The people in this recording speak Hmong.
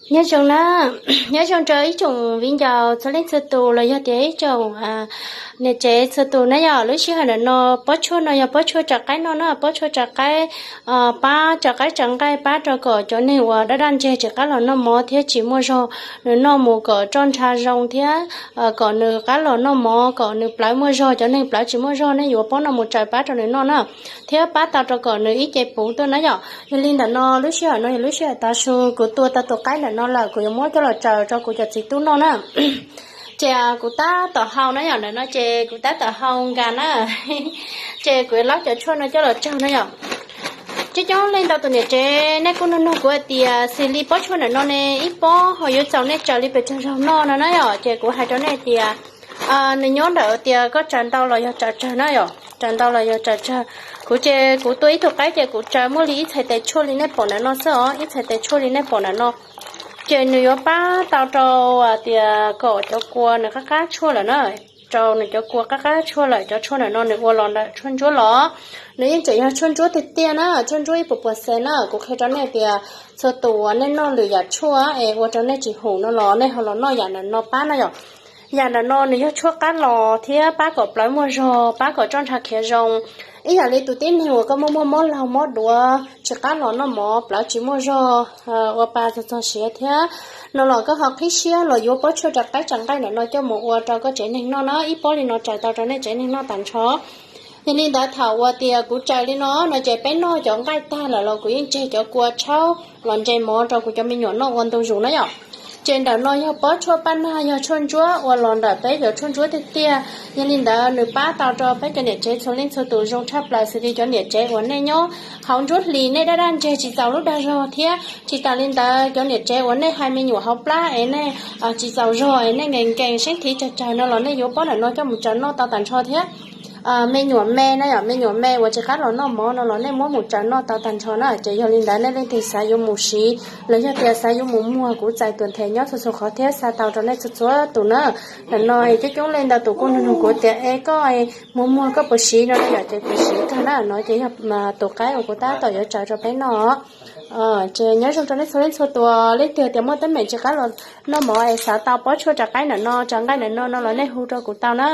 Nyob zoo na, nyob zoo rau ib tsoom viv ncaus txhua leej txhua tus los yog tias ib tsoom niam tsev txhua tus na yom. Lub sij hawm ntawm no pob tshuaj no yog pob tshuaj tsav qaib no na, pob tshuaj tsav qaib, pab tsav qaib tsav nqaij, pab rau kom cov neeg uas daj daj ntseg tsis qab los noj mov thiab tsis muaj zog, nws noj mus kom roj ntsha zoo thiab kom nws qab los noj mov, kom nws plawv muaj zog. Cov neeg plawv tsis muaj zog nej yuav pob no mus tsaws pab rau nws noj na, thiab pab tau rau kom nws ib ce puv tuaj na yom. Yog li ntawm no lub sij hawm no yog lub sij hawm tav su, kuv tua tau tus qaib ntawm no lawm, kuv yuav muab coj los tsaws rau kuv cov txiv tub noj na. Ces kuv tab tom hau na yom, ntawm no ces kuv tab tom hau nkas na. Ces kuv yuav laub cov tshuaj no coj los tsaws na yom. Coob coob leej ntau tus niam tsev nej kuj nug nug kuv hais tias xws li pob tshuaj ntawm no ne, ib pob ho yuav txaus nej tsaws li pes tsawg zaug noj no na yom. Ces kuv hais rau nej tias nws nyob ntawm tias koj tsaws ntau los yog tsaws tsawg na yom, tsaws ntau los yog tsaws tsawg. Kuv ces kuv tua ib tug qaib ces kuv tsaws muaj li ib txhais tes tshuaj li nej pom ntawm no xwb os, ib txhais tes tshuaj li nej pom ntawm no. Ces nws yuav pab tau rau tias kom cov kua nws qab qab tshuaj lawm na, rau nws cov kua qab qab tshuaj lawm. Cov tshuaj ntawm no nws ua los ntawm tshuaj ntsuab los, nws yeej tseem yog tshuaj ntsuab tiag tiag na, tshuaj ntsuab ib puas puas xees na. Kuv qhia rau nej tias txhua tus uas nej noj lwm yam tshuaj es ua rau nej tsis hum no los nej ho los noj yam ntawm no pab na yom. Yam ntawm no nws yog tshuaj qab los thiab pab kom plawv muaj zog, pab kom roj ntsha khiav zoo. Ib yam li tus tib neeg uas koj muaj muaj mob laug mob duav tsis qab los noj mov, plawv tsis muaj zog, ua pa txog txog siav thiab no los koj ho qhib siab los yuav pob tshuaj tsav qaib tsav nqaij ntawm no coj mus ua rau koj tsev neeg noj na, ib pob li no tsaws tau rau nej tsev neeg noj tag nrho. Yog li ntawd thaum uas tias kuv tsaws li no no ces peb noj cov nqaij tag lawm los kuv yeej tseg cov kua tshaub los ntse mov rau kuv cov me nyuam noj ua ntu zus na yom. Ces ntawm no yog pob tshuaj paj nag, yog tshuaj ntsuab ua los ntawm peb cov tshuaj ntsuab tiag tiag. Yog li ntawd nws pab tau rau peb cov niam tsev txhua leej txhua tus zoo tshaj plaws, xws li cov niam tsev uas nej nyob hauv nruab hlis nej daj daj ntseg tsis txaus lub dag zog thiab tsis tas li ntawd cov niam tsev uas nej hais me nyuam hauv plab es nej tsis txaus zog es nej nkees nkees seeb thiv tsawg tsawg no los nej yuav pob ntawm no coj mus tsaws noj tau tag nrho thiab. Me nyuam me na yom, me nyuam me uas tsis qab los noj mov no los nej muab mus tsaws noj tau tag nrho na. Ces yog li ntawd nej leej twg xav yuav mus siv los yog tias xav yuav mus muag, kuv txais tuam them nyob txhua txhua qhov thiab xa tau rau nej txhua txhua tus na. Ntawm no coob coob leej ntau tus kuj nug nug kuv tias es koj mus muag koj puas siv no na yom, ces kuv siv kawg na. No ces yog tus qaib uas kuv tab tom yuav tsaws rau peb noj. Ces nyob zoo rau nej txhua leej txhua tus, leej twg tias muaj teeb meem tsis qab los noj mov es xav tau pob tshuaj tsav qaib ntawm no tsav nqaij ntawm no no los nej hu rau kuv tau na.